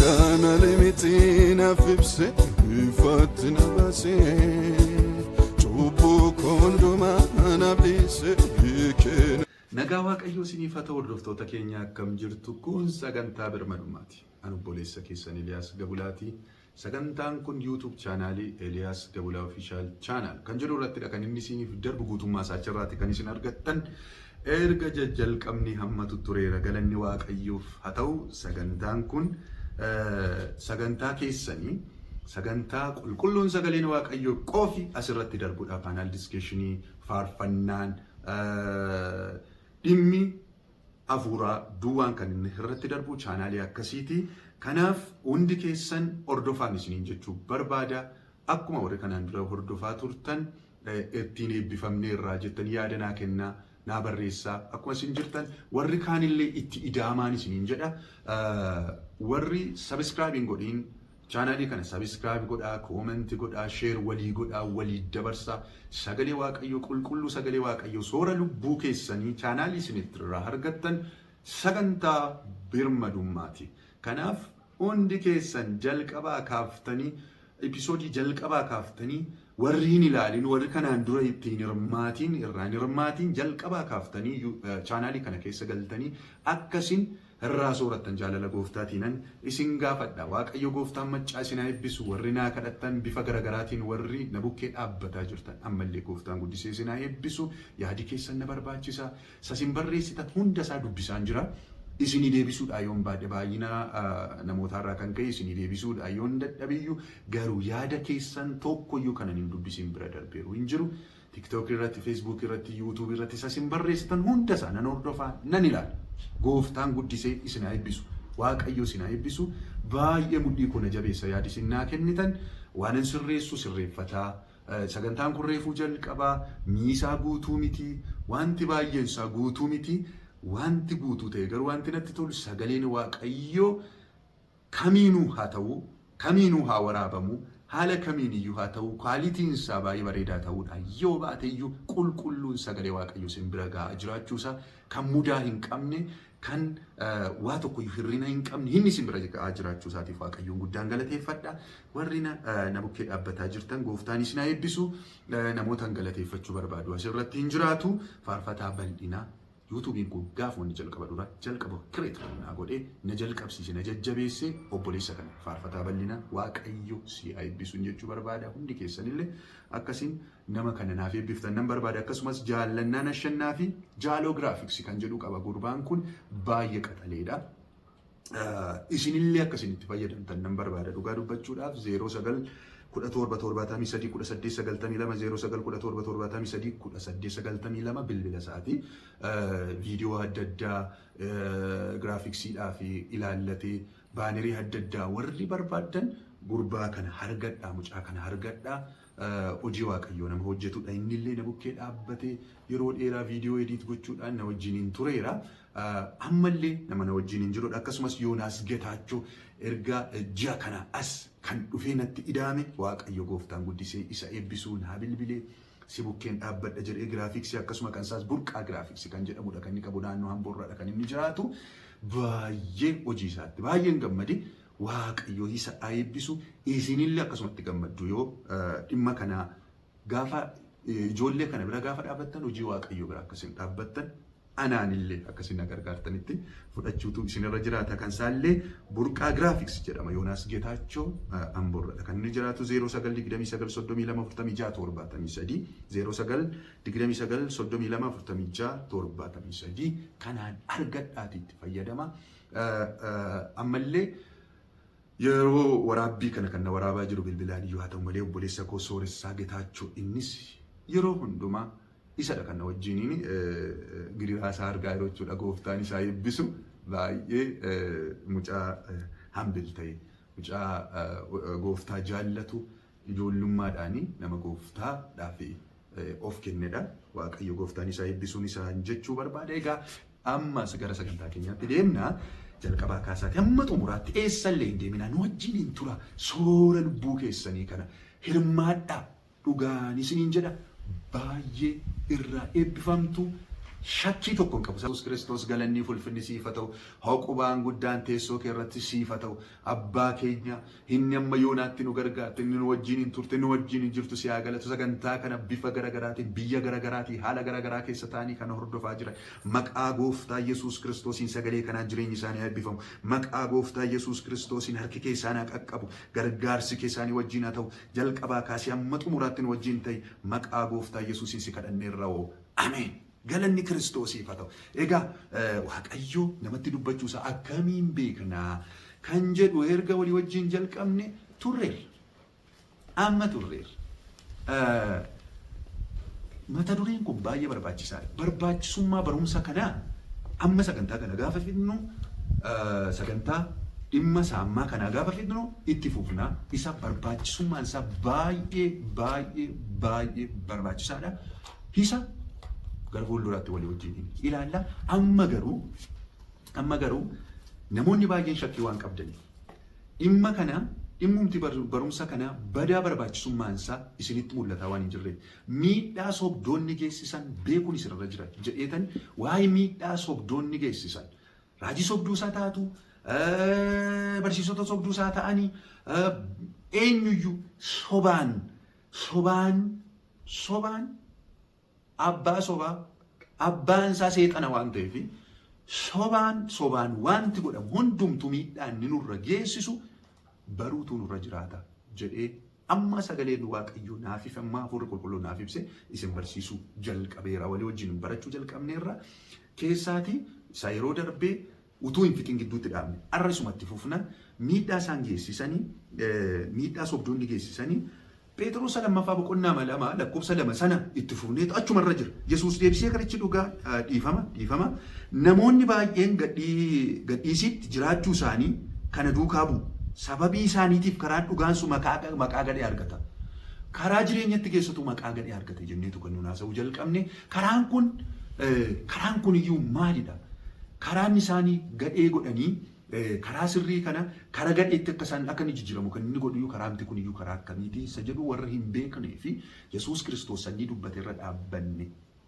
Akka miti naaf ibse ifatti na baase cubbuu koo hundumaa naaf dhiise hiikee. Nagaa Waaqayyoo isiniif haa ta'u, hordoftoota keenya, akkam jirtu? Kun sagantaa birmadummaati. Ani obboleessa keessan Eliyaas Gabulaati. Sagantaan kun YouTube chaanaalii Eliyaas Gabulaa Official Channel kan jedhu irrattidha kan inni isiniif darbu. Guutummaa isaa achirraati kan isin argattan. Erga jajjalqabni hammatu tureera, galanni Waaqayyoof haa ta'u. Sagantaan kun sagantaa keessanii, sagantaa qulqulluun sagaleen Waaqayyoo qofi asirratti darbudha. Panel discussionii, faarfannaan, dhimmi hafuuraa duwwaan kan inni irratti darbu chaanaalii akkasiiti. Kanaaf hundi keessan hordofaan isiniin jechuu barbaada. Akkuma warri kanaan dura hordofaa turtan ittiin eebbifamne irraa jettan yaada naa kennaa, naa barreessaa. Akkuma isin jirtan warri kaanillee itti ida'amaan isiniin jedha. Warri subscribe hin godhiin chaanaalii kana subscribe godhaa, comment godhaa, share walii godhaa, walii dabarsaa. Sagalee Waaqayyoo qulqulluu, sagalee Waaqayyoo soora lubbuu keessanii chaanaalii isin irraa argattan sagantaa birmadummaati. Kanaaf hundi keessan jalqabaa kaaftanii, episodeii jalqabaa kaaftanii, warri hin ilaalin, warri kanaan dura ittiin hirmaatiin, irraan hirmaatiin, jalqabaa kaaftanii chaanaalii kana keessa galtanii akkasin irraa soorattan jaalala gooftaatiinan isin gaafadha. Waaqayyo gooftaan maccaa isin haa eebbisu. Warri naa kadhattan, bifa garagaraatiin warri na bukkee dhaabbataa jirtan, ammallee gooftaan guddisee isin haa eebbisu. Yaadi keessan na barbaachisa. Sasin barreessitan hunda isaa dubbisaan jira. Isinii deebisuudhaa yoon baadhe, baay'ina namootaarraa kan ka'e isinii deebisuudhaa yoon dadhabeyyuu, garuu yaada keessan tokkoyyuu kanan hin dubbisin bira darbeeru hin jiru. TikTok irratti, Facebook irratti, YouTube irratti sasin barreessitan hunda isaa nan hordofaa, nan ilaala. Gooftaan guddisee isin haa eebbisu. Waaqayyo isin haa eebbisu. Baay'ee mudhii koo na jabeessa yaadi isin naa kennitan. Waanan sirreessu sirreeffataa. Sagantaan kun reefuu jalqabaa, miisaa guutuu miti, wanti baay'een isaa guutuu miti. Wanti guutuu ta'e garuu wanti natti tolu, sagaleen Waaqayyoo kamiinuu haa ta'u, kamiinuu haa waraabamu, haala kamiin iyyuu haa ta'u, qualityn isaa baay'ee bareedaa ta'uudha. Yoo baate iyyuu qulqulluun sagalee Waaqayyoo isin bira gahaa jiraachuusaa, kan mudaa hin qabne, kan waa tokko iyyuu hir'ina hin qabne inni isin bira gahaa jiraachuu isaatiif Waaqayyoon guddaan galateeffadha. Warri na bukkee dhaabbataa jirtan, gooftaan isin haa eebbisu. Namoota galateeffachuu barbaadu asirratti hin jiraatu. Faarfataa Bal'inaa, YouTubeiin kun gaafa wanni jalqaba dura jalqaba create naa godhee, na jalqabsiise, na jajjabeesse, obboleessa kana Faarfataa Bal'inaa, Waaqayyo si haa eebbisuun jechuu barbaada. Hundi keessanillee akkasiin nama kana naaf eebbiftan nan barbaada. Akkasumas Jaallannaan Ashannaa fi Jaaloo Graphics kan jedhu qaba. Gurbaan kun baay'ee qaxaleedha. Isinillee akkasiin itti fayyadamtan nan barbaada. Dhugaa dubbachuudhaaf 09 17 73 18 92, 09 17 73 18 92 bilbila isaati. Viidiyoo adda addaa graphicsiidhaa fi ilaallatee bannerii adda addaa warri barbaaddan gurbaa kana argadhaa, mucaa kana argadhaa. Hojii Waaqayyoo nama hojjetudha. Inni illee na bukkee dhaabbatee yeroo dheeraa viidiyoo edit gochuudhaan na wajjin hin tureera. Ammallee nama na wajjin hin jirudha. Akkasumas Yoonaas Getaachoo erga ji'a kana as kan dhufee natti idaame, Waaqayyo gooftaan guddisee isa eebbisuu, naa bilbilee si bukkeen dhaabbadha jedhee, graphicsii akkasuma kan isaas Burqaa Graphicsii kan jedhamudha kan inni qabu, naannoo Hamboorraadha kan inni jiraatu. Baay'ee hojii isaatti baay'een gammade. Waaqayyo isa haa eebbisu. Isinillee akkasumatti gammaddu yoo dhimma kana gaafa ijoollee kana bira gaafa dhaabbattan, hojii Waaqayyo bira akkasin dhaabbattan, anaanillee akkasin na gargaartanitti fudhachuutu isinirra jiraata. Kan isaallee Burqaa Graphics jedhama. Yoonaas Getaachoo Amboorradha kan inni jiraatu. 09 29 32 46 73, 09 29 32 46 73 kanaan argadhaati itti fayyadama. Ammallee yeroo waraabbii kana kan na waraabaa jiru bilbilaan iyyuu haa ta'u malee, obboleessa koo Sooressaa Getaachoo, innis yeroo hundumaa isadha kan na wajjiniin gidiraa isaa argaa yeroo jechuudha. Gooftaan isaa eebbisu. Baay'ee mucaa humble ta'e, mucaa gooftaa jaallatu, ijoollummaadhaani nama gooftaadhaaf of kennedha. Waaqayyo gooftaan isaa eebbisuun isaa jechuu barbaada. Egaa ammas gara sagantaa keenyaatti deemna. Jalqabaa kaasaati hamma xumuraatti eessallee hin deeminaa, nu wajjin hin tura. Soora lubbuu keessanii kana hirmaadhaa. Dhugaan isiniin jedha, baay'ee irraa eebbifamtu. Shakkii tokko hin qabu. Yesuus Kiristoos galanni fi ulfinni siif haa ta'u. Hoqubaan guddaan teessoo kee irratti siif haa ta'u. Abbaa keenya inni amma yoonaatti nu gargaarte, inni nu wajjin hin turte, nu wajjin hin jirtu si haa galatu. Sagantaa kana bifa garaagaraatiin, biyya garaagaraatiin, haala garaagaraa keessa ta'anii kana hordofaa jiran. Maqaa gooftaa Yesuus Kiristoosiin sagalee kanaan jireenyi isaanii haa eebbifamu. Maqaa gooftaa Yesuus Kiristoosiin harki kee isaan haa qaqqabu. Gargaarsi kee isaanii wajjin haa ta'u. Jalqabaa kaasee hamma xumuraatti nu wajjin ta'i. Maqaa gooftaa Yesuusiin si kadhanneerra hoo. Ameen. Galanni Kiristoosiif haa ta'u. Egaa Waaqayyo namatti dubbachuu isaa akkamiin beeknaa kan jedhu erga walii wajjin jalqabne turreerra. Amma turreerra. Mata dureen kun baay'ee barbaachisaadha. Barbaachisummaa barumsa kanaa amma sagantaa kana gaafa fidnu, sagantaa dhimma isaa ammaa kanaa gaafa fidnu itti fufna. Isa barbaachisummaan isaa baay'ee baay'ee baay'ee barbaachisaadha. Isa gara fuulduraatti walii wajjin ilaalla. Amma garuu namoonni baay'een shakkii waan qabdaniif dhimma kana, dhimmumti barumsa kana badaa barbaachisummaan isaa isinitti mul'ataa waan hin jirreef, miidhaa sobdoonni geessisan beekuun isinirra jira jedheetan, waa'ee miidhaa sobdoonni geessisan, raajii sobduu isaa taatu, barsiisota sobduu isaa ta'anii, eenyuyyuu sobaan sobaan sobaan abbaa sobaa, abbaan isaa seexana waan ta'eef, sobaan sobaan wanti godhamu hundumtuu miidhaa inni nurra geessisu baruutu nurra jiraata jedhee, amma sagaleen Waaqayyoo naaf ife, amma hafuurri qulqulluu naaf ibse isin barsiisuu jalqabeera. Walii wajjin barachuu jalqabneerra. Keessaatii isa yeroo darbee utuu hin fixin gidduutti dhaabne har'a isumatti fufna. Miidhaa isaan geessisanii, miidhaa sobdoonni geessisanii, Phexros lammaffaa boqonnaa 2 lakkoofsa 2 sana itti fufneetu achumarra jira. Yesuus deebisee, karichi dhugaa, dhiifama, dhiifama, namoonni baay'een gadhiisitti jiraachuu isaanii kana duukaa bu'u. Sababii isaaniitiif karaan dhugaan sun maqaa gadhee argata. Karaa jireenyatti geessatu maqaa gadhee argata jenneetu kan nuun haasa'uu jalqabne. Karaan kun iyyuu maalidha? Karaan isaanii gadhee godhanii karaa sirrii kana karaa gadheetti akka isaan akka inni jijjiiramu kan inni godhu iyyuu, karaamti kun iyyuu karaa akkamiiti isa jedhu warra hin beeknee fi Yesuus Kiristoos sanyii dubbate irra dhaabbanne,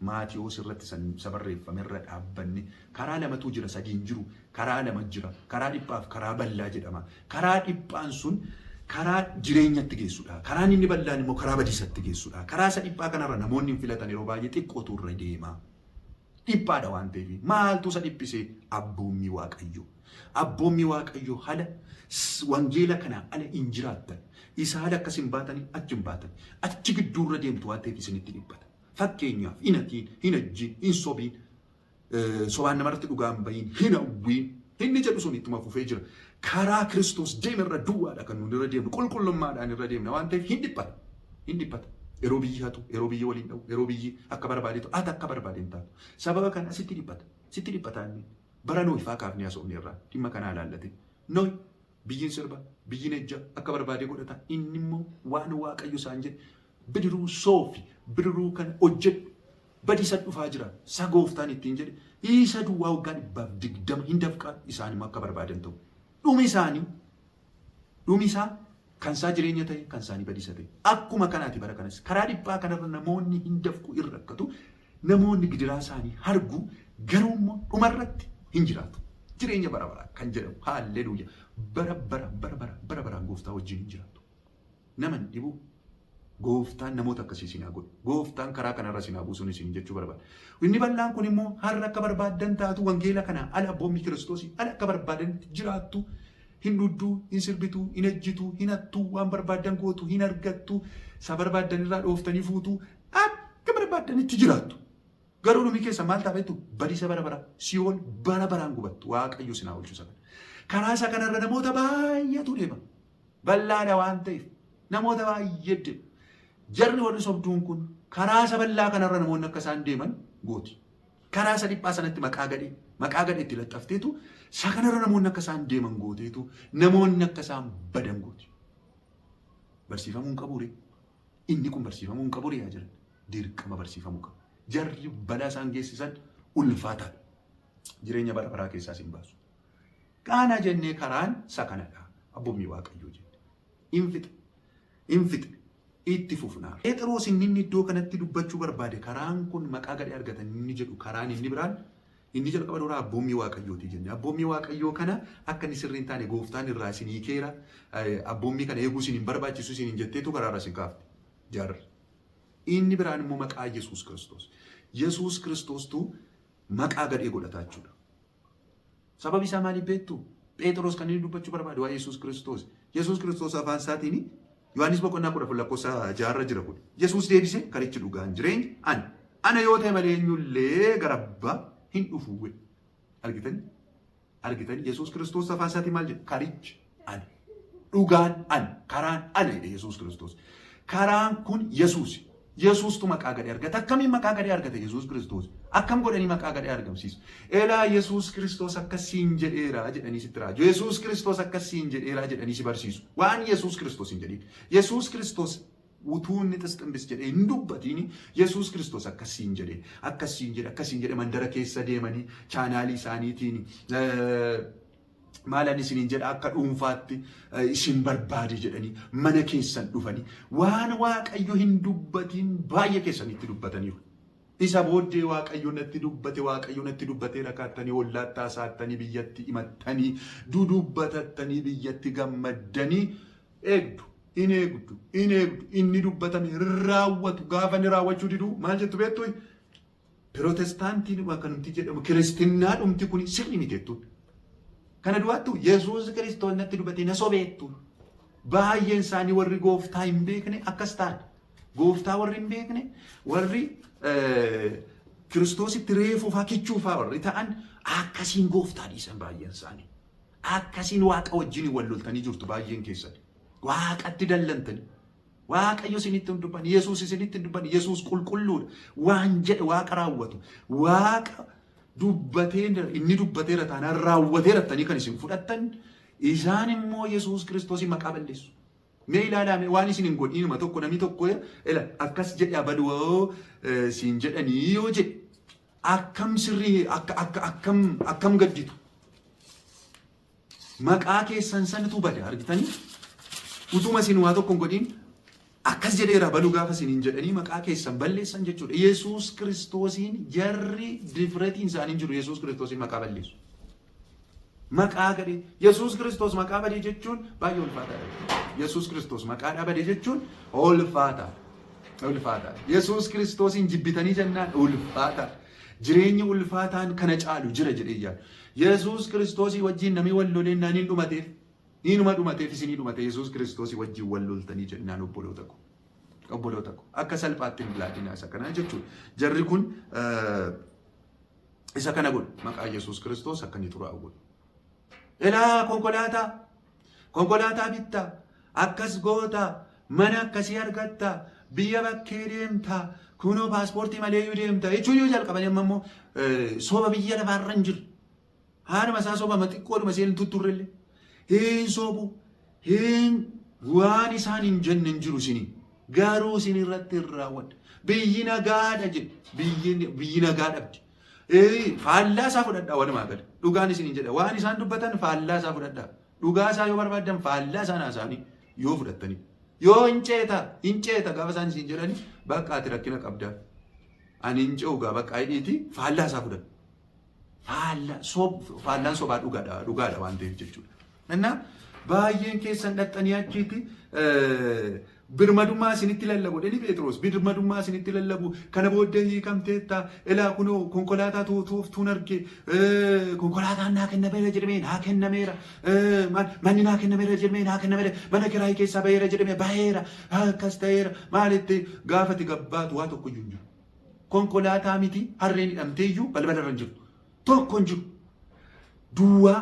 Maatiyoos irratti isa barreeffame irra dhaabbanne, karaa lamatu jira, sadii hin jiru, karaa lama jira, karaa dhiphaaf karaa bal'aa jedhama. Karaa dhiphaan sun karaa jireenyatti geessudha. Karaan inni bal'aan immoo karaa badiisatti geessudha. Karaa isa dhiphaa kanarra namoonni hin filatan, yeroo baay'ee xiqqootu irra deema. Dhiphaadha waan ta'eef. Maaltu isa dhiphisee? Abboommii Waaqayyoo. Abboommii Waaqayyoo haala wangeela kanaa ala hin jiraattan. Isa haala akkas hin baatanii, achi hin baatan. Achi gidduurra deemtu waan ta'eef isinitti dhiphata. Fakkeenyaaf, hin hatiin, hin ajjiin, hin sobiin, sobaan namarratti dhugaa hin bahin, hin hawwiin. Inni jedhu sun ittuma fufee jira. Karaa Kiristoos deemerra duwwaadha kan nuti irra deemnu, qulqullummaadhaan irra deemna waan ta'eef hin dhiphata. Hin dhiphata. Yeroo biyyi hatu, yeroo biyyi waliin dha'u, yeroo biyyi akka barbaadetu, ati akka barbaade hin taatu. Sababa kana sitti dhiphata. Sitti dhiphata inni. Bara Noohi faa kaafnee haasofne irraa dhimma kanaa ilaallate. Noohi biyyiin sirba, biyyiin ejja, akka barbaade godhata. Inni immoo waan Waaqayyo isaan jedhe, bidiruu soofi, bidiruu kana hojjedhu, badiisa dhufaa jira. Isa gooftaan ittiin jedhe, isa duwwaa waggaa 120 hin dafqaa, isaan immoo akka barbaadan ta'u. Dhumi isaanii, dhumi isaa kan isaa jireenya ta'e, kan isaanii badiisa ta'e. Akkuma kanaati bara kanas karaa dhiphaa kanarra namoonni hin dafqu, hin rakkatu, namoonni gidiraa isaanii argu, garuu immoo dhumarratti hin jiraatu. Jireenya bara baraa kan jedhamu, haalleluuya, bara bara bara bara bara baraan gooftaa wajjin hin jiraatu. Nama hin dhibu. Gooftaan namoota akkasii isin haa godhu. Gooftaan karaa kanarra isin haa buusuun isin jechuu barbaada. Inni bal'aan kun immoo har'a akka barbaaddan taatu, wangeela kana ala, abboommii Kiristoosii ala akka barbaadanitti jiraattu. Hin dhudduu, hin sirbitu, hin ejjitu, hin hattu, waan barbaaddan gootu, hin argattu, isa barbaaddan irraa dhooftanii fuutu, akka barbaaddanitti jiraattu. Garuu dhumii keessa maal ta'a beektu? Badiisa bara bara, si'ool bara baraan gubattu. Waaqayyo isin haa oolchu isa kana. Karaa isa kanarra namoota baay'eetu deema. Bal'aadha waan ta'eef namoota baay'ee deema. Jarri warri sobduun kun karaa isa bal'aa kanarra namoonni akka isaan deeman gooti. Karaa isa dhiphaa sanatti maqaa gadhee itti laxxafteetu isa kanarra namoonni akka isaan deeman gooteetu namoonni akka isaan badan gooti. Barsiifamuu hin qabu ree? Inni kun barsiifamuu hin qabu ree yaa jiran? Dirqama barsiifamuu qaba. Jarri balaa isaan geessisan ulfaataadha. Jireenya bara baraa keessaas hin baasu. Kana jennee karaan isa kanadha. Abboommii Waaqayyoo jenne. Hin fixe. Hin fixe. Itti fufnaa. Phexros inni iddoo kanatti dubbachuu barbaade karaan kun maqaa gadhee argatan inni jedhu karaan inni biraan inni jalqaba duraa abboommii Waaqayyooti jenne. Abboommii Waaqayyoo kana akka inni sirrii hin taane gooftaan irraa isin hiikeera. Abboommii kana eeguu isin hin barbaachisu isin hin jetteetu karaarra isin kaafte. Jaarri. Inni biraan immoo maqaa Yesuus Kiristoos. Yesuus Kiristoostu maqaa gadhee godhataa jechuudha. Sababi isaa maaliif beektu? Phexros kan inni dubbachuu barbaade waa'ee Yesuus Kiristoos. Yesuus Kiristoos afaan isaatiin Yohaannis boqonnaa 14 lakkoofsa 6rra jira kun. Yesuus deebisee karichi dhugaan jireenya ani. Ana yoo ta'e malee eenyullee gara abbaa hin dhufu. Argitani? Argitani? Yesuus Kiristoos afaan isaatiin maal jedhe? Karichi ani. Dhugaan ani. Karaan ana jedhe Yesuus Kiristoos. Karaan kun Yesuus. Yesuustu maqaa gadhee argata. Akkamiin maqaa gadhee argata Yesuus Kiristoos? Akkam godhanii maqaa gadhee argamsiisu? Elaa Yesuus Kiristoos akkas siin jedheera jedhanii sitti raaju. Yesuus Kiristoos akkas siin jedheera jedhanii si barsiisu. Waan Yesuus Kiristoos hin jedhin. Yesuus Kiristoos utuu inni xisximbis jedhee hin dubbatiin Yesuus Kiristoos akkas siin jedhe, akkas siin jedhe, akkas siin jedhe mandara keessa deemanii chaanaalii isaaniitiin maalan isiniin jedha akka dhuunfaatti isin barbaade jedhanii mana keessan dhufanii waan Waaqayyo hin dubbatiin baay'ee keessanitti dubbataniiru. Isa booddee Waaqayyo natti dubbate, Waaqayyo natti dubbatee rakaattanii ollaatti haasa'attanii biyyatti himattanii dudubbatattanii biyyatti gammaddanii eegdu. In eegdu, in eegdu, inni dubbatame hin raawwatu. Gaafa inni raawwachuu didu maal jettu beektu? Pirotestaantiin kanumti jedhamu kiristinnaa dhumti kun sirrii miti jettuun. Kana du'attu Yesuus Kiristoos natti dubbatee na sobeettu. Baay'een isaanii warri gooftaa hin beekne akkas ta'an. Gooftaa warri hin beekne warri Kiristoositti reefuufaa kichuufaa warri ta'an akkasiin gooftaa dhiisan baay'een isaanii. Akkasiin Waaqa wajjin wal loltanii jirtu baay'een keessan. Waaqatti dallantanii. Waaqayyo isinitti hin dubbanne, Yesuus isinitti hin dubbanne, Yesuus qulqulluudha. Waan jedhe Waaqa raawwatu. Waaqa dubbatee inni dubbateera taanaan raawwateera jettanii kan isin fudhattan isaan immoo Yesuus Kiristoosiin maqaa balleessu. Mee ilaalaa mee waan isin hin godhinuma tokko namni tokko ila akkas jedhe abaluu siin jedhanii yoo jedhe akkam sirrii akka akka akkam akkam gadditu. Maqaa keessan sanatu bada argitanii? Utuma isin waa tokko hin godhin akkas jedheera baluu gaafa isin hin jedhanii maqaa keessan balleessan jechuudha. Yesuus Kiristoosiin jarri difretiin isaanii hin jiru Yesuus Kiristoosiin maqaa balleessu. Maqaa gadhee Yesuus Kiristoos maqaa badee jechuun baay'ee ulfaataadha. Yesuus Kiristoos maqaa badee jechuun ulfaataadha. Ulfaataadha. Yesuus Kiristoosiin jibbitanii jennaan ulfaataadha. Jireenyi ulfaataan kana caalu jira jedhee yaadu. Yesuus Kiristoosii wajjin namni wal loleennaan hin dhumateef. Inuma dhumateef isinii dhumate Yesuus Kiristoosii wajjin wal loltanii jennaan obboloota ko. Obboloota ko. Akka salphaatti hin bilaadinaa isa kanaa jechuudha. Jarri kun isa kana godhu. Maqaa Yesuus Kiristoos akka inni xuraa'u godhu. Elaa konkolaataa. Konkolaataa bittaa. Akkas goota. Mana akkasii argatta. Biyya bakkee deemta. Kunoo paaspoortii malee iyyuu deemta. Jechuun yoo jalqabanii amma immoo soba biyya lafaarra hin jiru. Haadhuma isaa sobama xiqqoodhuma isheen tutturrellee. Hin sobu. Hin waan isaan hin jenne hin jiru isinii. Garuu isin irratti hin raawwadha. Biyyi nagaadha jedhe. Biyyi nagaa dhabdi. Faallaa isaa fudhadhaa walumaa gala. Dhugaan isin hin jedha. Waan isaan dubbatan faallaa isaa fudhadhaa. Dhugaa isaa yoo barbaaddan faallaa isaan haasa'anii yoo fudhattanii. Yoo hin ceeta, hin ceeta gaafa isaan isin jedhani bakka ati rakkina qabda. Ani hin ce'u gaa bakka hidhiiti faallaa isaa fudhadhu. Faallaa sob faallaan sobaa dhugaadha dhugaadha waan ta'eef jechuudha. Innaa baay'een keessan dhaqxanii achiitti birmadummaa isinitti lallabu jedhanii Phexros birmadummaa isinitti lallabu kana booddee hiikamteetta ilaa kunoo konkolaataa tooftuun arge konkolaataan naa kennameera jedhamee naa kennameera manni naa kennameera jedhamee naa kennameera mana kiraayii keessaa baheera jedhamee baheera akkas ta'eera maalitti gaafati gabbaatu waa tokko iyyuu hin jiru. Konkolaataa miti harreen hidhamtee iyyuu balbala irra hin jirtu. Tokko hin jiru. Duwwaa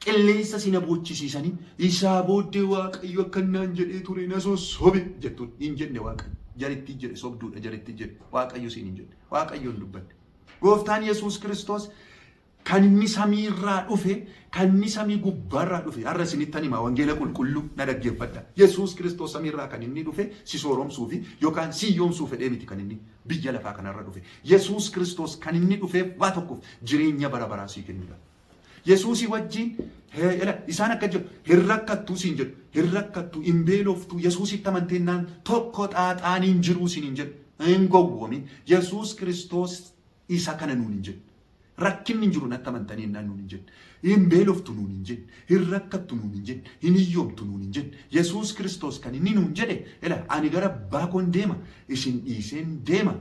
qilleensa si na boochisiisanii isaa booddee Waaqayyo akka naan jedhee ture na sossobe jettuun hin jenne Waaqayyo. Jaritti jedhe sobduudha jaritti jedhe Waaqayyo siin hin jenne. Waaqayyo hin dubbanne. Gooftaan Yesuus Kiristoos kan inni samiirraa dhufe, kan inni samii gubbaarraa dhufe, har'a isinittan hima wangeela qulqulluu na dhaggeeffadha. Yesuus Kiristoos samiirraa kan inni dhufe si sooromsuufi yookaan si hiyyoomsuu fedhee miti kan inni biyya lafaa kanarra dhufe. Yesuus Kiristoos kan inni dhufeef waa tokkoof jireenya bara baraa sii kennuudha. Yesuusii wajjin isaan akka jedhu hin rakkattuu siin jedhu, hin rakkattuu, hin beeloftuu, Yesuusitti amanteennaan tokko xaaxaan hin jiruu siin hin jedhu. Hin gowwoomin. Yesuus Kiristoos isa kana nuun hin jedhu. Rakkinni hin jiru natti amantanii jennaan nuun hin jenne. Hin beeloftu nuun hin jenne. Hin rakkattu nuun hin jenne. Hin hiyyoomtu nuun hin jenne. Yesuus Kiristoos kan inni nuun jedhe, ila ani gara abbaa koon deema, isin dhiiseen deema,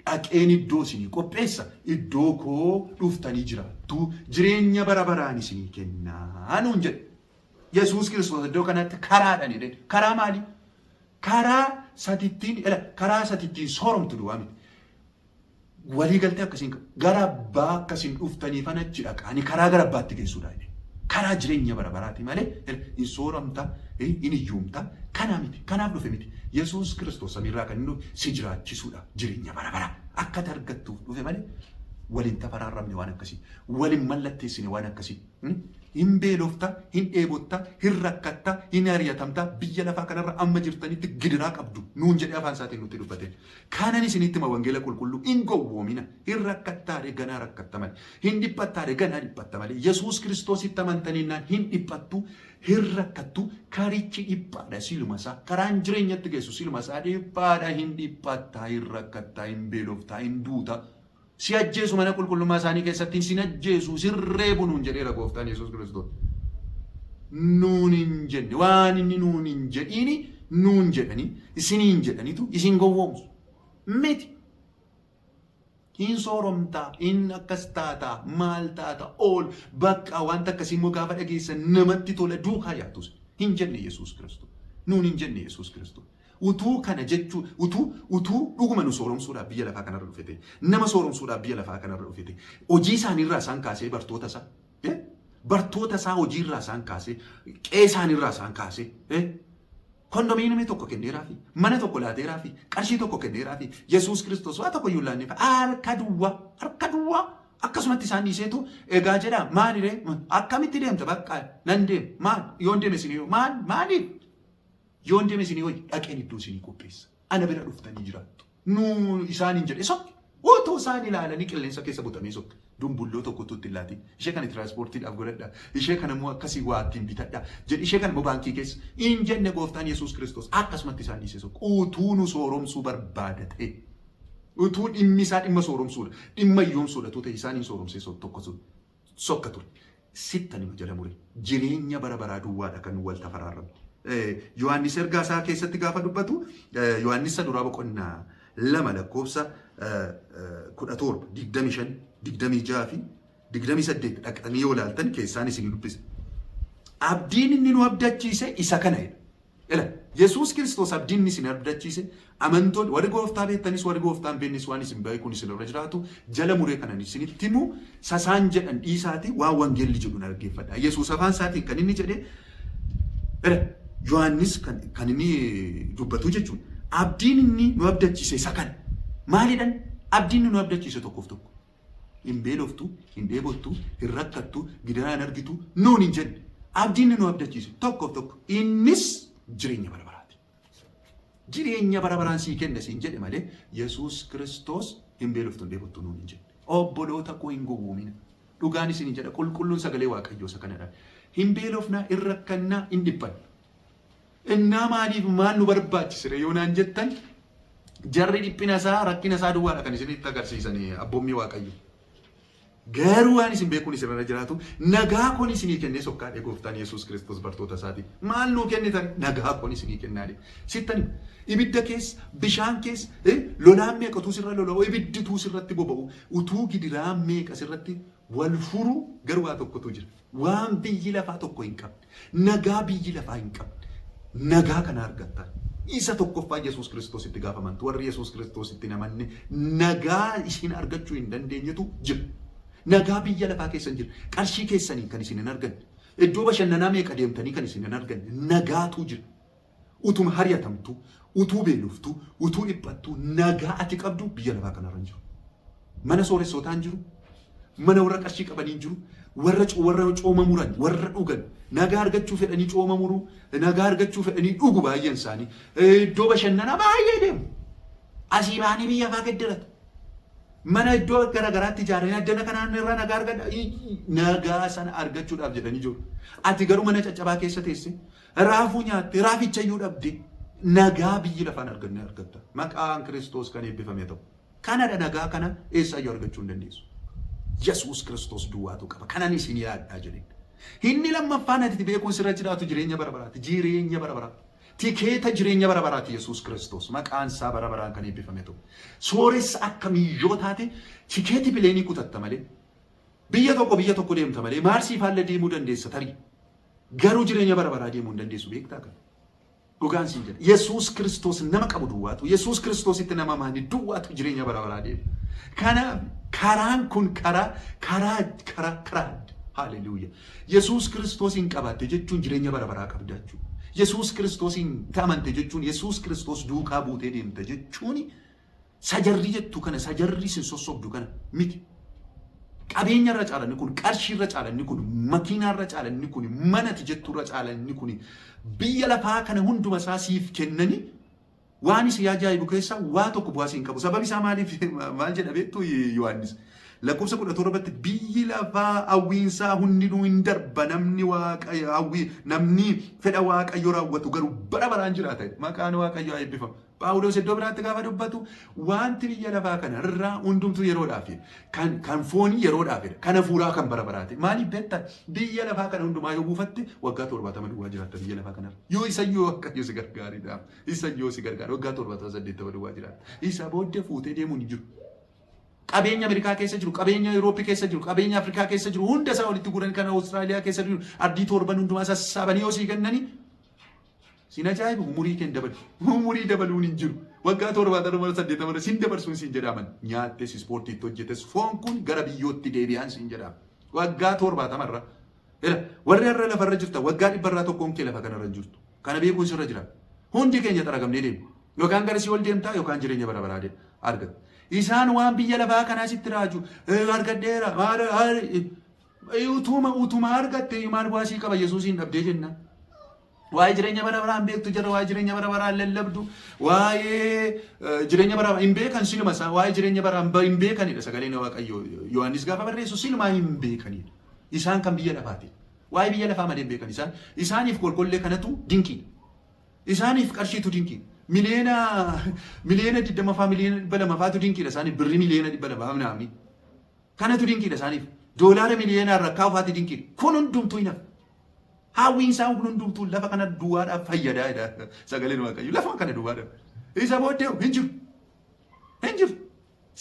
dhaqeen iddoo isinii qopheessa, iddoo koo dhuftanii jiraattu, jireenya bara baraan isinii kennaa nuun jedhe. Yesuus Kiristoos iddoo kanatti karaadhaan jedhe. Karaa maali? Karaa satittiin, ila karaa satittiin sooromtu duwwaa miti. Walii galtee akkasiin qabu. Gara abbaa akkasiin dhuftaniifan achi dhaqa. Ani karaa gara abbaatti geessuudha jedhe. Karaa jireenya bara baraati malee hin sooramta, hin hiyyoomta. Kanaa miti. Kanaaf dhufe miti. Yesuus Kiristoos samiirraa kan inni dhufe si jiraachisuudha jireenya bara baraa. Akka ati argattuuf dhufe malee waliin tafaraarramne waan akkasii. Waliin mallatteessine waan akkasii. Hin beelofta, hin dheebotta, hin rakkatta, hin ari'atamta, biyya lafaa kanarra amma jirtanitti gidiraa qabdu nuun jedhee afaan isaatiin nutti dubbate. Kanan isinitti hima wangeela qulqulluu hin gowwoomina, hin rakkattaare ganaa rakkatta malee, hin dhiphattaare ganaa dhiphatta malee, Yesuus Kiristoositti amantaniinnaan hin dhiphattu, hin rakkattu, karichi dhiphaadha siluma isaa, karaan jireenyatti geessu siluma isaa dhiphaadha, hin dhiphatta, hin rakkatta, hin beelofta, hin duuta. Si ajjeesu mana qulqullummaa isaanii keessatti sin ajjeesu, sin reebu nuun jedheera gooftaan Yesuus Kiristoos. Nuun hin jenne, waan inni nuun hin jedhiini nuun jedhanii, isiniin jedhaniitu isin gowwoomsu. Miti. Hin sooromtaa, hin akkas taataa, maal taata, ool, bakka wanta akkasii immoo gaafa dhageessan namatti tola duukaa yaatus. Hin jenne Yesuus Kiristoos. Nuun hin jenne Yesuus Kiristoos. Utuu kana jechuu, utuu dhuguma nu sooromsuudhaaf biyya lafaa kanarra dhufe ta'e, nama sooromsuudhaaf biyya lafaa kanarra dhufe ta'e, hojii isaaniirraa isaan kaasee bartoota isaa, bartoota isaa hojiirraa isaan kaasee, qe'ee isaaniirraa isaan kaasee, kondominiyeemii tokko kenneeraafi, mana tokko laateeraafi, qarshii tokko kenneeraafi, Yesuus Kiristoos waa tokko iyyuu hin laanneef, harka duwwaa, harka duwwaa akkasumatti isaan dhiiseetu egaa jedha maaliree akkamitti deemta bakka nan deema maal yoon deeme isinii maal maaliif Yoon deeme isinii wayya, dhaqeen iddoo isinii qopheessa. Ana bira dhuftanii jiraattu. Nuu isaaniin jedhe sokke. Utuu isaan ilaalanii qilleensa keessa butamee sokke. Dumbulloo tokkotu itti hin laatin. Ishee kana tiraanspoortiidhaaf godhadha. Ishee kana immoo akkasii waa ittiin bitadha. Jedhi ishee kana immoo baankii keessa. Hin jenne gooftaan Yesuus Kiristoos akkasumatti isaan dhiisee sokke. Utuu nu sooromsuu barbaada ta'e. Utuu dhimmi isaa dhimma sooromsuudha. Dhimma hiyyoomsuudha utuu ta'e isaan hin sooromsee tokko sokka ture. Sittan hima jala mure. Jireenya bara baraa duwwaadha kan wal tafaraarramne. Yohaannis ergaa isaa keessatti gaafa dubbatu Yohaannis isa duraa boqonnaa 2 lakkoofsa 17, 25, 26 fi 28 dhaqxanii yoo ilaaltan keessaan isin dubbisa. Abdiin inni nu abdachiise isa kana jedha. Ila Yesuus Kiristoos abdiin inni isin abdachiise amantoonni warri gooftaa beektanis warri gooftaa hin beeknes waan isin beekuun isin irra jiraatu jala muree kanan isinitti himu sasaan jedhan dhiisaati waan wangeelli jedhu dhaggeeffadha. Yesuus afaan isaatiin kan inni jedhe ila Yohaannis kan inni dubbatu jechuudha. Abdiin inni nu abdachiise isa kana. Maalidhan? Abdiin inni nu abdachiise tokkoof tokko. Hin beeloftu, hin dheebottu, hin rakkattu, gidiraa hin argitu nuun hin jenne. Abdiin inni nu abdachiise tokkoof tokko. Innis jireenya bara baraati. Jireenya bara baraan sii kenna siin jedhe malee Yesuus Kiristoos hin beeloftu hin dheebottu nuun hin jenne. Obboloota koo hin gowwoomina. Dhugaan isin jedha qulqulluun sagalee Waaqayyoo isa kanadha. Hin beelofnaa, hin rakkannaa, hin dhiphanna. Innaa maaliif maal nu barbaachisire yoo naan jettan jarri dhiphina isaa rakkina isaa duwwaadha kan isinitti agarsiisan abboommii Waaqayyo. Garuu waan isin beekuun isin irra jiraatu nagaa koon isinii kennee sokkaadhe gooftaan Yesuus Kiristoos bartoota isaatiin. Maal nuu kennitan nagaa koon isinii kennaadhe. Sittan hima. Ibidda keessa, bishaan keessa, lolaan meeqa utuu sirra lola'u, ibiddi utuu sirratti boba'u, utuu gidiraan meeqa sirratti wal furu garuu waa tokkotu jira. Waan biyyi lafaa tokko hin qabne, nagaa biyyi lafaa hin qabne, nagaa kana argattan. Isa tokkoffaa Yesuus Kiristoositti gaafa amantu, warri Yesuus Kiristoositti hin amanne nagaa isin argachuu hin dandeenyetu jira. Nagaa biyya lafaa keessa hin jira. Qarshii keessaniin kan isin hin arganne, iddoo bashannanaa meeqa deemtanii kan isin hin arganne nagaatu jira. Utuma hari'atamtu, utuu beeloftu, utuu dhiphattu nagaa ati qabdu biyya lafaa kanarra hin jiru. Mana sooressootaa hin jiru. Mana warra qarshii qabanii hin jiru. Warra warra cooma muran, warra dhugan, nagaa argachuu fedhanii cooma muru, nagaa argachuu fedhanii dhugu baay'een isaanii. Iddoo bashannanaa baay'ee deemu. Asii ba'anii biyya faa geddaratu. Mana iddoo garaagaraatti ijaaranii addana kanaan irraa nagaa argadha. Nagaa sana argachuudhaaf jedhanii jiru. Ati garuu mana caccabaa keessa teesse raafuu nyaatte raaficha iyyuu dhabde nagaa biyyi lafaan arganne argatta. Maqaan Kiristoos kan eebbifame ta'u. Kanadha nagaa kana eessaayyuu argachuu hin dandeessu. Yesuus Kiristoos duwwaatu qaba. Kanan isin yaaddaa jedheen. Inni lammaffaan ati beekuun sirra jiraatu jireenya bara baraati. Jireenya bara baraa. Tikeeta jireenya bara baraati Yesuus Kiristoos. Maqaan isaa bara baraan kan eebbifame ta'u. Sooressa akkamiyyoo taate tikeeti plane kutatta malee. Biyya tokko biyya tokko deemta malee Maarsii faallee deemuu dandeessa tarii. Garuu jireenya bara baraa deemuu hin dandeessu beektaa kana. Dhugaan siin jedha. Yesuus Kiristoos nama qabu duwwaatu, Yesuus Kiristoositti nama amane duwwaatu jireenya bara baraa deema. Kanaaf karaan kun karaa karaa karaa karaa haleluuya. Yesuus Kiristoosiin qabaatte jechuun jireenya bara baraa qabda jechuudha. Yesuus Kiristoosiin amante jechuun Yesuus Kiristoos duukaa buutee deemta jechuun sajarri jettu kana sajarri sin sossobdu kana miti. Qabeenya irra caalanni kun, qarshii irra caalanni kun, makiinaa irra caalanni kun, manati jettu irra caalanni kun biyya lafaa kana hunduma isaa siif kennanii waan si ajaa'ibu keessaa waa tokko bu'aa siin qabu. Sababi isaa maaliif maal jedha beektu Yohaannis? Lakkoofsa 17tti biyyi lafaa hawwiinsaa hundinuu hin darba namni waaqa hawwii namni fedha waaqayyo raawwatu garuu bara baraan jiraata. Maqaan waaqayyo haa eebbifamu. Phaawulos iddoo biraatti gaafa dubbatu wanti biyya lafaa kana irraa hundumtuu yeroodhaaf kan foonii yeroodhaaf kan hafuuraa kan bara baraati. Maaliif beektaa biyya lafaa kana hundumaa yoo buufatte waggaa 70 duwwaa jiraatta biyya lafaa kanarra. Yoo isayyoo Waaqayyo si gargaaridha. Isayyoo si gargaara waggaa 70 80 duwwaa jiraatta. Isa booddee fuutee deemuun hin jiru. Qabeenya Ameerikaa keessa jiru, qabeenya Yurooppii keessa jiru, qabeenya Afrikaa keessa jiru hunda isaa walitti guuran kan Awustiraaliyaa keessa jiru ardii torban hundumaa sassaabanii yoo sii kennanii sin ajaa'ibu umurii kee dabalu. Umurii dabaluun hin jiru. Waggaa 70 80 sin dabarsuun siin jedhaman. Nyaattes ispoortiitti hojjetes foon kun gara biyyootti deebi'an siin jedhama. Waggaa 70rra. Ila warri har'a lafarra jirta waggaa 100rraa tokkoon kee lafa kanarra hin jirtu. Kana beekuun sirra jira. Hundi keenya xaragamnee deemu. Yookaan gara si'ool deemtaa yookaan jireenya bara baraa argata. Isaan waan biyya lafaa kanaa sitti raaju argadheera maal utuma utuma argatte maal bu'aa sii qaba Yesuusiin dhabdee jenna. Waa'ee jireenya bara baraa hin beektu jira, waa'ee jireenya bara baraa hin lallabdu, waa'ee jireenya bara hin beekan siluma isaa, waa'ee jireenya bara hin beekanidha sagaleen Waaqayyoo. Yohaannis gaafa barreessu silumaa hin beekanidha. Isaan kan biyya lafaati. Waa'ee biyya lafaa malee hin beekan isaan. Isaaniif kolkollee kanatu dinqiidha. Isaaniif qarshiitu dinqiidha. Miliyoona 20 faa miliyoona 200 faatu dinqiidha isaaniif birrii miliyoona 200 naamni. Kanatu dinqiidha isaaniif. Doolaara miliyoonaan rakkaa ufaati dinqiidha. Kun hundumtuu hin hafu. Hawwiin isaan kun hundumtuu lafa kana duwwaadhaaf fayyadaa jedha sagaleen Waaqayyo. Lafa kana duwwaadhaaf. Isa booddee hin jiru. Hin jiru.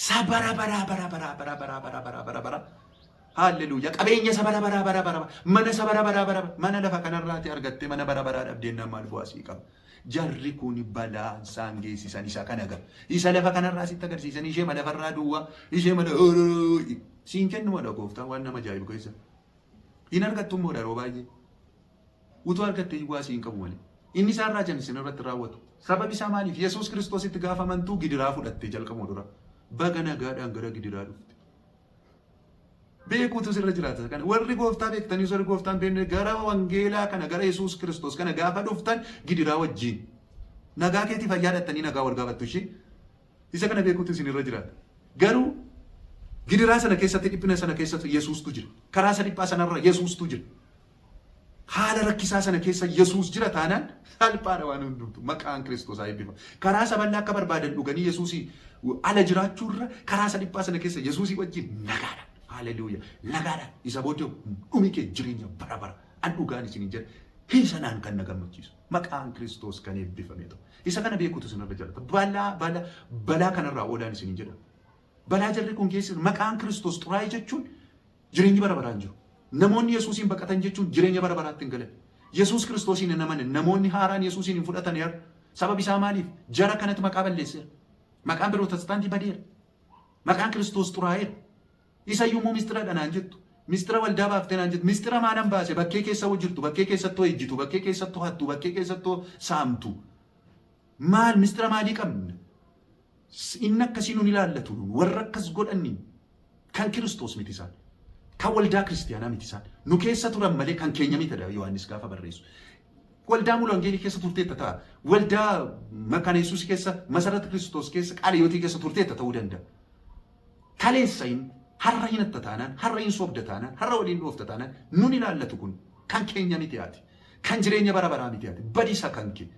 Sabara bara bara bara bara bara bara bara bara bara. Haalleluuyaa. Qabeenya sabara bara bara bara mana sabara bara bara mana lafa kanarraati argattee mana bara baraa dhabdeen maal bu'aa sii qaba. Jarri kun balaa isaan geessisan isa kana gara. Isa lafa kanarraa sitti agarsiisan ishee lafarraa duwwaa ishee mana siin kennu gooftaan waan nama ajaa'ibu keessa. Hin argattu immoo yeroo baay'ee. Utuu argattee waa siin qabu malee. Inni isaan raajan isin irratti raawwatu. Sababi isaa maaliif? Yesuus Kiristoositti gaafa amantuu gidiraa fudhattee jalqabuma dura. Baga nagaadhaan gara gidiraa dhufte. Beekuutu sirra jiraata kana. Warri gooftaa beektanii warri gooftaan beekne gara wangeelaa kana gara Yesuus Kiristoos kana gaafa dhuftan gidiraa wajjin. Nagaa keetii fayyaa dhattanii nagaa wal gaafattu ishee. Isa kana beekuutu isin irra jiraata. Garuu gidiraa sana keessatti dhiphina sana keessatti Yesuustu jira. Karaa isa dhiphaa sanarra Yesuustu jira. Haala rakkisaa sana keessa Yesuus jira taanaan salphaadha waan hundumtu. Maqaan Kiristoos haa eebbifamu. Karaa isa bal'aa akka barbaadan dhuganii Yesuusii ala jiraachuurra karaa isa dhiphaa sana keessa Yesuusii wajjin nagaadha. Haleluuyaa. Nagaadha. Isa booddee dhumi kee jireenya bara bara. An dhugaan isin jedha. Hiisanaan kan na gammachiisu. Maqaan Kiristoos kan eebbifame ta'u. Isa kana beekuutu isin irra jiraata. Balaa balaa balaa kanarraa oolaan isin jedha. Balaa jarri kun geessisu maqaan Kiristoos xuraa'e jechuun jireenyi bara baraan jiru. Namoonni Yesuusiin baqatan jechuun jireenya bara baraatti hin galan. Yesuus Kiristoosiin hin amanan. Namoonni haaraan Yesuusiin hin fudhatan har'a. Sababi isaa maaliif? Jara kanatti maqaa balleesseera. Maqaan Pirootestaantii badeera. Maqaan Kiristoos xuraa'eera. Isa iyyuu immoo mistira naan jettu. Mistira waldaa baaftee naan jettu. Mistira maalan baase bakkee keessa jirtu, bakkee keessattuu ejjitu, bakkee keessattuu hattu, bakkee keessattuu saamtu. Maal mistira maalii qabna? Inni akkasii nun ilaallatu warra akkas godhanni kan Kiristoos miti isaan. Kan waldaa kiristiyaanaa miti isaan. Nu keessa turan malee kan keenya miti Yohaannis gaafa barreessu. Waldaa Mulwangeelii keessa turteetta ta'a. Waldaa Makaana Yesuus keessa, Masarata Kiristoos keessa, Qaaliyootii keessa turteetta ta'uu danda'a. Kaleessa hin har'a hin atta taanaan, har'a hin soobda taanaan, har'a waliin dhoofta taanaan nun ilaallatu kun kan keenya miti ati. Kan jireenya bara baraa miti ati. Badisa kan kee.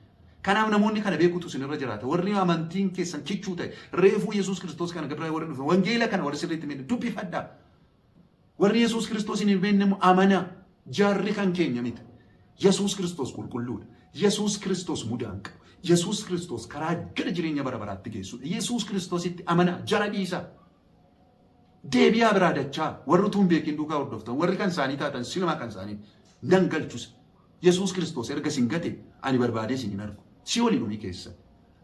Kanaaf namoonni kana beekutu isinirra jiraata. Warri amantiin keessan kichuu ta'e reefuu Yesuus Kiristoos kana gabraa warri dhufe wangeela kana warri sirriitti miidhe dubbifadhaa. Warri Yesuus Kiristoos hin beekne immoo amanaa. Jaarri kan keenya miti. Yesuus Kiristoos qulqulluudha. Yesuus Kiristoos mudaa hin qabu. Yesuus Kiristoos karaa gara jireenya bara baraatti geessudha. Yesuus Kiristoositti amanaa. Jara dhiisaa. Deebi'aa biraa dachaa. Warri utuu hin beekin duukaa hordoftan. Warri kan isaanii taatan silumaa kan isaanii nan galchus. Yesuus Kiristoos erga isin gate ani barbaadee isin hin argu. Si olii dhumii keessan.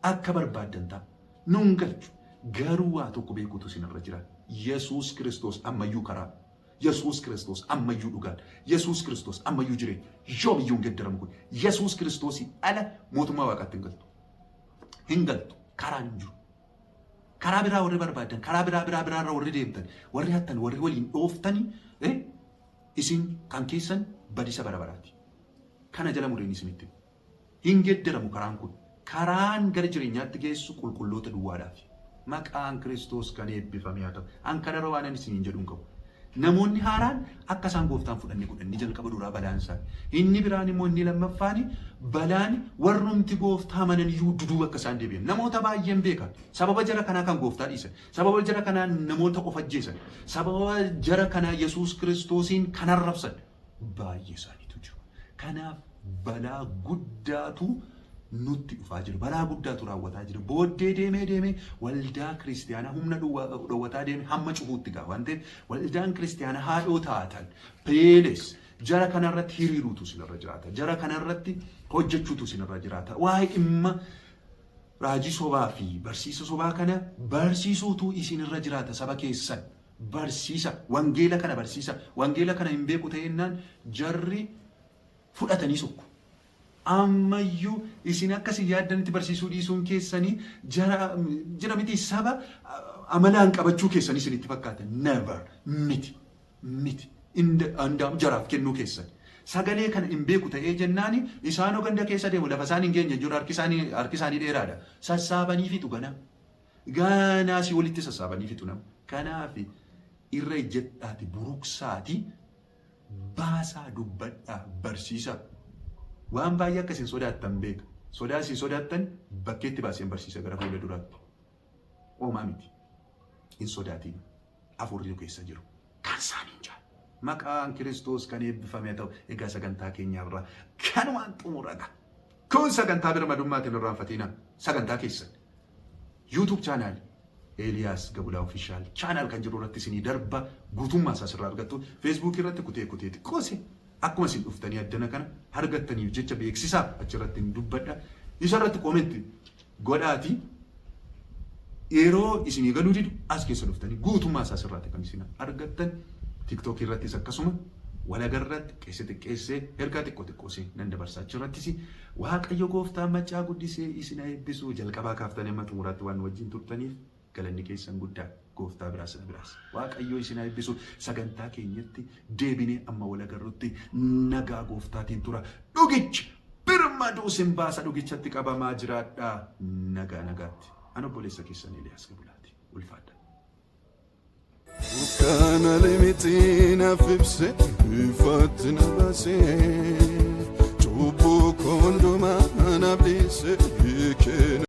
Akka barbaaddan ta'a. Nun galchu. Garuu waa tokko beekuutu isinirra jira. Yesuus Kiristoos ammayyuu karaa. Yesuus Kiristoos ammayyuu dhugaadha. Yesuus Kiristoos ammayyuu jireenya. Yoomiyyuu hin geddaramu kun. Yesuus Kiristoosii ala mootummaa waaqaatti hin galtu. Hin galtu. Karaan hin jiru. Karaa biraa warri barbaadan, karaa biraa biraa biraarra warri deemtan, warri hattan, warri waliin dhooftani, isin kan keessan badisa bara baraati. Kana jala mureen isinitti. Hin geddaramu karaan kun. Karaan gara jireenyaatti geessu qulqulloota duwwaadhaafi. Maqaan Kiristoos kan eebbifame haa ta'u. An kanarra waan ani isiniin jedhu hin qabu. Namoonni haaraan akka isaan gooftaan fudhanne godhan inni jalqaba duraa balaan isaa. Inni biraan immoo inni lammaffaani balaan warrumti gooftaa amanan iyyuu duduuba akka isaan deebi'an. Namoota baay'een beeka. Sababa jara kanaa kan gooftaa dhiisan. Sababa jara kanaa namoota of ajjeesan. Sababa jara kanaa Yesuus Kiristoosiin kan arrabsan. Baay'ee isaaniitu jiru. Kanaaf balaa guddaatu nutti dhufaa jira. Balaa guddaatu raawwataa jira. Booddee deemee deemee waldaa kiristiyaanaa humna dhowwataa deemee hamma cufuutti ga'a waan ta'eef waldaan kiristiyaanaa haadhoo taatan please jara kanarratti hiriiruutu isinirra jiraata. Jara kanarratti hojjechuutu isinirra jiraata. Waa'ee dhimma raajii sobaa fi barsiisa sobaa kana barsiisuutu isinirra jiraata saba keessan. Barsiisa wangeela kana barsiisa wangeela kana hin beeku ta'ennaan jarri fudhatanii sokku. Ammayyuu isin akka isin yaaddanitti barsiisuu dhiisuun keessanii jara jira miti saba amalaan qabachuu keessanii isinitti fakkaata. Never miti miti indaam jaraaf kennuu keessan. Sagalee kana hin beeku ta'ee jennaani isaanoo ganda keessa deemu lafa isaan hin geenye jiru harki isaanii dheeraadha. Sassaabanii fixu ganaa. Ganaa si walitti sassaabanii fixu nama. Kanaaf irra ejjedhaati buruksaati baasaa dubbadhaa barsiisaa. Waan baay'ee akka isin sodaattan beeka. Sodaa isin sodaattan bakkeetti baaseen barsiisa gara fuula duraatti. Oomaa miti. Hin sodaatiin. Hafuurri nu keessa jiru. Kan isaanii hin jaalu. Maqaan Kiristoos kan eebbifame haa ta'u. Egaa sagantaa keenya irraa kanumaan xumuraga. Kun sagantaa birmadummaatiin irraanfatina. Sagantaa keessan. YouTube channel Eeliyaas Gabulaa Official channel kan jiru irratti isinii darba guutummaa isaa sirraa argattu. Facebook irratti kutee kutee xiqqoose akkuma isin dhuftanii addana kana argattaniif jecha beeksisaa achirratti hin dubbadha. Isa irratti comment godhaati yeroo isinii galuu didu as keessa dhuftanii guutummaa isaa sirraatti kan isin argattan. TikTok irrattis akkasuma walagarratti qeesse xiqqeessee ergaa xiqqoo xiqqoosee nan dabarsa achirrattis. Waaqayyo gooftaan maccaa guddisee isin haa eebbisu. Jalqabaa kaaftanii amma xumuraatti waan nu wajjin turtaniif galanni keessan guddaa gooftaa biraas na biraas. Waaqayyo isin haa eebbisu. Sagantaa keenyatti deebinee amma walagarrutti nagaa gooftaatiin tura. Dhugichi birmaduu isin baasa dhugichatti qabamaa jiraadhaa. Nagaa nagaatti. An obboleessa keessan Eeliyaas Gabulaati. Ulfaadha. Kana limiti naaf ibse ifatti na baase cubbuu koo hundumaa naaf dhiise.